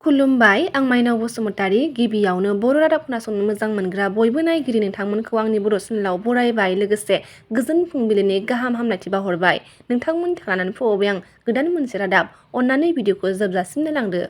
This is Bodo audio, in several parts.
खुलुमबाय आं माइनाव बसुमतारी गिबियावनो बर' रादाब खोनासंनो मोजां मोनग्रा बयबो नायगिरि नोंथांमोनखौ आंनि बर' चेनेलाव बरायबाय लोगोसे गोजोन फुंबिलिनि गाहाम हामलायथि बावहरबाय नोंथांमोननि थाखाय लानानै फैबाय आं गोदान मोनसे रादाब अन्नानै भिडिअखौ जोबजासिम नायलांदो।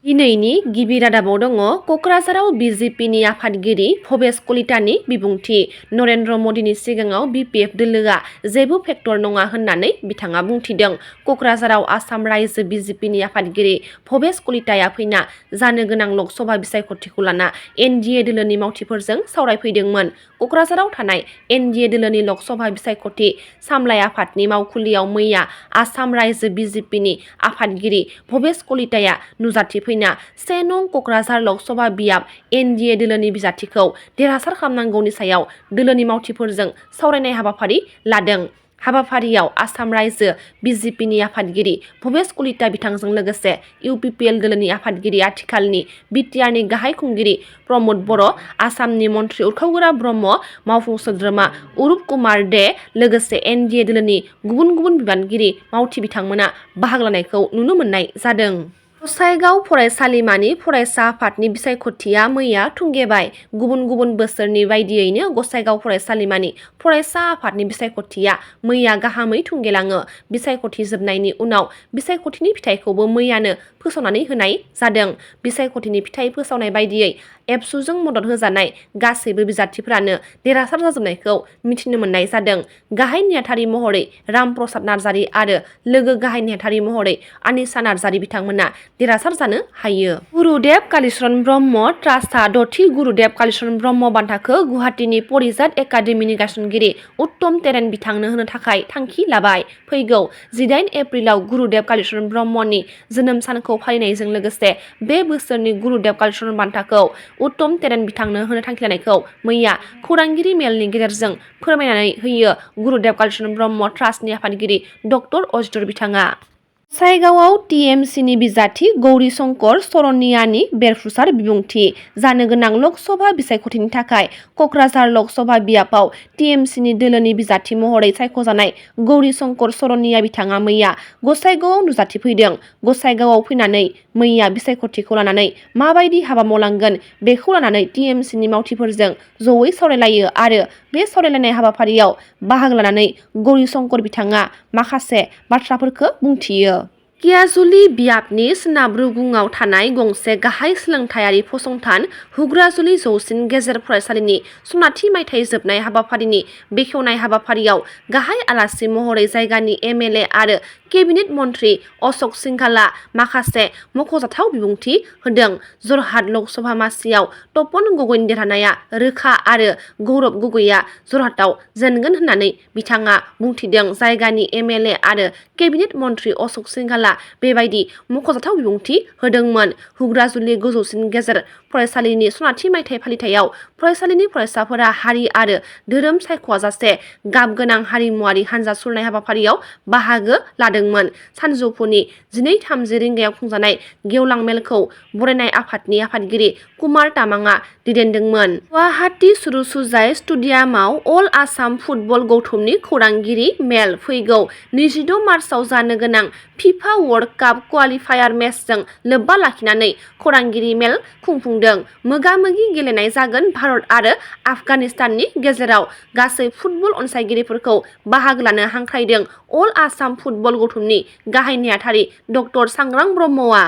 दिनैनि गिबि रादाबाव दङ क'क्राझाराव बिजेपिनि आफादगिरि भबेश कलितानि बिबुंथि नरेन्द्र मदिनि सिगाङाव बिपिएफ दोलोआ जेबो फेक्टर नङा होननानै बिथाङा बुंथिदों। क'क्राझाराव आसाम रायजो बिजेपिनि आफादगिरि भबेश कलिताया फैना जानो गोनां लकसभा बिसायख'थिखौ लाना एनडिए दोलोनि मावथिफोरजों सावरायफैदोंमोन। क'क्राझाराव थानाय एनडिए दोलोनि लकसभा बिसायख'थि सामलाय आफादनि मावखुलियाव मैया आसाम रायजो बिजेपिनि आफादगिरि भबेश कलिताया नुजाथिफैना 1 नं क'क्राझार लकसभा बियाब एनडिए दोलोनि बिजाथिखौ देरहासार खालामनांगौनि सायाव दोलोनि मावथिफोरजों सावरायनाय हाबाफारि लादों। हाबाफारियाव आसाम रायजो बिजेपिनि आफादगिरि भबेश कलिता बिथांजों लोगोसे इउपिपिएल दोलोनि आफादगिरि आथिखालनि बिटिआरनि गाहाय खुंगिरि प्रमद बर', आसामनि मन्थ्रि उरखावगोरा ब्रह्म, मावफुं सोद्रोमा अरुप कुमार दे लोगोसे एनडिए दोलोनि गुबुन गुबुन बिबानगिरि मावथि बिथांमोना बाहागो लानायखौ नुनो मोननाय जादों। गसाइगाव फरायसालिमानि फरायसा आफादनि बिसायख'थिया मैया थुंगेबाय। गुबुन गुबुन बोसोरनि बायदियैनो गसाइगाव फरायसालिमानि फरायसा आफादनि बिसायख'थिया मैया गाहामै थुंगेलाङो। बिसायख'थि जोबनायनि उनाव बिसायख'थिनि फिथाइखौबो मैयानो फोसावनानै होनाय जादों। बिसायख'थिनि फिथाइ फोसावनाय बायदियै एबसुजों मदद होजानाय गासैबो बिजाथिफोरानो देरहासार जाजोबनायखौ मिथिनो मोननाय जादों। गाहाय नेहाथारि महरै राम प्रसाद नार्जारी आरो लोगो गाहाय नेहाथारि महरै आनिसा नार्जारी बिथांमोना देरहासार जानो हायो। गुरुदेव कालीचरण ब्रह्म ट्रास्टआ 6थि गुरुदेव कालीचरण ब्रह्म बान्थाखौ गुवाहाटीनि परिजात एकाडेमिनि गायसनगिरि उत्तम टेरेन बिथांनो होनो थाखाय थांखि लाबाय। फैगौ 18 एप्रिलाव गुरुदेव कालीचरण ब्रह्मनि जोनोम सानखौ फालिनायजों लोगोसे बे बोसोरनि गुरुदेव कालीचरण बान्थाखौ उत्तम टेरेन बिथांनो होनो थांखि लानायखौ मैया खौरांगिरि मेलनि गेजेरजों फोरमायनानै होयो गुरुदेव कालीचरण ब्रह्म ट्रास्टनि आफादगिरि डक्टर अजित बिथाङा। गसाइगावआव टिएमसिनि बिजाथि गौरी शंकर सरनियानि बेरफ्रुसार बिबुंथि जानो गोनां लकसभा बिसायख'थिनि थाखाय क'क्राझार लकसभा बियाबाव टिएमसिनि दोलोनि बिजाथि महरै सायख'जानाय गौरी शंकर सरनिया बिथाङा मैया गसाइगावआव नुजाथिफैदों। गसाइगावआव फैनानै मैया बिसायख'थिखौ लानानै माबायदि हाबा मावलांगोन बेखौ लानानै टिएमसिनि मावथिफोरजों जयै सावरायलायो आरो बे सावरायलायनाय हाबाफारियाव बाहागो लानानै गौरी शंकर बिथाङा माखासे बाथ्राफोरखौ बुंथियो। कियाजुलि बियाबनि सोनाब रुगुङाव थानाय गंसे गाहाय सोलोंथायारि फसंथान हुग्राजुलि जौसिन गेजेर फरायसालिनि सनाथि मायथाइ जोबनाय हाबाफारिनि बेखेवनाय हाबाफारियाव गाहाय आलासि महरै जायगानि एमएलए आरो केबिनेट मन्थ्रि अशोक सिंघालआ माखासे मख'जाथाव बिबुंथि होदों। जरहाट लकसभा मासियाव तपन गगैनि देरहानाया रोखा आरो गौरब गगैया जरहाटआव जेनगोन होननानै बिथाङा बुंथिदों। जायगानि एमएलए आरो केबिनेट मन्थ्रि अशोक सिंघालआ बेबायदि मख'जाथाव बिबुंथि होदोंमोन। हुग्राजुलि गोजौसिन गेजेर फरायसालिनि सनाथि मायथाइ फालिथायाव फरायसालिनि फरायसाफोरा हारि आरो धोरोम सायख'आजासे गाबगोनां हारिमुआरि हानजा सुरनाय हाबाफारियाव बाहागो लादोंमोन। सानजौफुनि 12:30 रिंगायाव खुंजानाय गेवलां मेलखौ बरायनाय आफादनि आफादगिरि कुमार तामाङा दैदेनदोंमोन। गुवाहाटी सुरुसुजाय स्टेडियामाव अल आसाम फुटबल गौथुमनि खौरांगिरि मेल फैगौ 26 मार्चआव जानो गोनां फिफा वर्ल्ड काप क्वालिफायार मेचजों लोब्बा लाखिनानै खौरांगिरि मेल खुंफुंदों। मोगा-मोगि गेलेनाय जागोन भारत आरो आफगानिस्ताननि गेजेराव गासै फुटबल अनसायगिरिफोरखौ बाहागो लानो हांख्रायदों अल आसाम फुटबल गौथुमनि गाहाय नेहाथारि डक्टर सांग्रां ब्रह्मआ।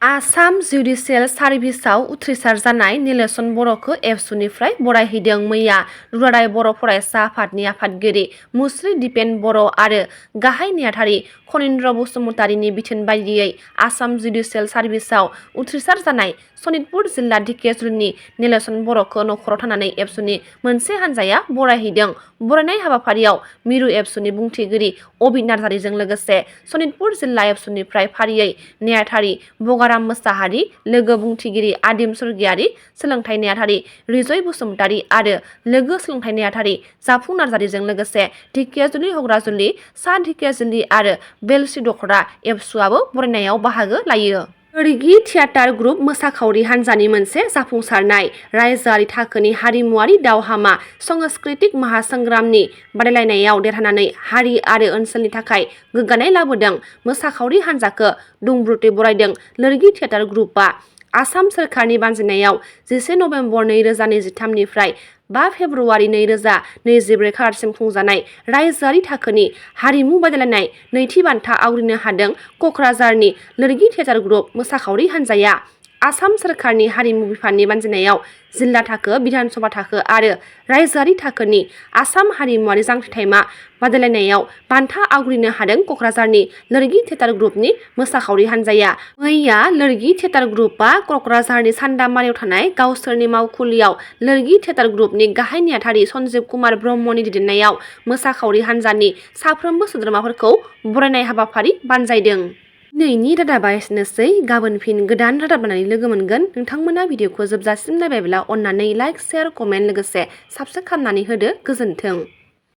आसाम जुडिसियेल सार्भिसआव उथ्रिसार जानाय नीलेशन बर'खौ एबसुनिफ्राय बरायहैदों। मैया दुलाराय बर' फरायसा आफादनि आफादगिरि मुस्रि दिपेन बर' आरो गाहाय नेहाथारि खनीन्द्र बसुमतारीनि बिथोन बायदियै आसाम जुडिसियेल सार्भिसआव उथ्रिसार जानाय सनितपुर जिल्ला ढेकियाजुलिनि नीलेशन बर'खौ नखराव थानानै एबसुनि मोनसे हानजाया बरायहैदों। बरायनाय हाबाफारियाव मिरु एबसुनि बुंथिगिरि अबिद नार्जारीजों लोगोसे सनितपुर जिल्ला एबसुनिफ्राय फारियै नेहाथारि बगाराम मोसाहारि, लोगो बुंथिगिरि आदिम स्वर्गियारि, सोलोंथाइ नेहाथारि रिजय बसुमतारी आरो लोगो सोलोंथाइ नेहाथारि जाफुं नार्जारीजों लोगोसे ढेकियाजुलि हुग्राजुलि सा ढेकियाजुलि आरो बेलश्री दख'रा एबसुआबो बरायनायाव बाहागो लायो। लोरगि थियेटार ग्रुप मोसाखावरि हान्जानि मोनसे जाफुंसारनाय रायजोआरि थाखोनि हारिमुआरि दावहामा सांस्कृतिक महासंग्रामनि बादायलायनायाव देरहानानै हारि आरो ओनसोलनि थाखाय गोग्गानाय लाबोदों। मोसाखावरि हान्जाखौ दुंब्रुदै बरायदों लोरगि थियेटार ग्रुपआ। आसाम सोरखारनि बानजायनायाव 11 नभेम्बर 2023 निफ्राय 5 फेब्रुवारि 2024 खालारसिम खुंजानाय रायजोआरि थाखोनि हारिमु बादायलायनाय नैथि बान्था आवग्रिनो हादों क'क्राझारनि लोरगि थियेटार ग्रुप मोसाखावरि हान्जाया। आसाम सोरखारनि हारिमु बिफाननि बानजायनायाव जिल्ला थाखो, बिधान सभा थाखो आरो रायजोआरि थाखोनि आसाम हारिमुआरि जांख्रिथायमा बादायलायनायाव बान्था आवग्रिनो हादों क'क्राझारनि लोरगि थियेटार ग्रुपनि मोसाखावरि हान्जाया। मैया लोरगि थियेटार ग्रुपआ क'क्राझारनि सान्दामारियाव थानाय गावसोरनि मावखुलियाव लोरगि थियेटार ग्रुपनि गाहाय नेहाथारि सन्जीब कुमार ब्रह्मनि दैदेननायाव मोसाखावरि हान्जानि साफ्रोमबो सोद्रोमाफोरखौ बरायनाय हाबाफारि बानजायदों। दिनैनि रादाबा एसेनोसै। गाबोन फिन गोदान रादाब लानानै लोगो मोनगोन। नोंथांमोना भिडिअखौ जोबजासिम नायबायब्ला अन्नानै लाइक, शेयार, कमेन्ट लोगोसे साबस्क्राइब खालामनानै होदो। गोजोन्थों।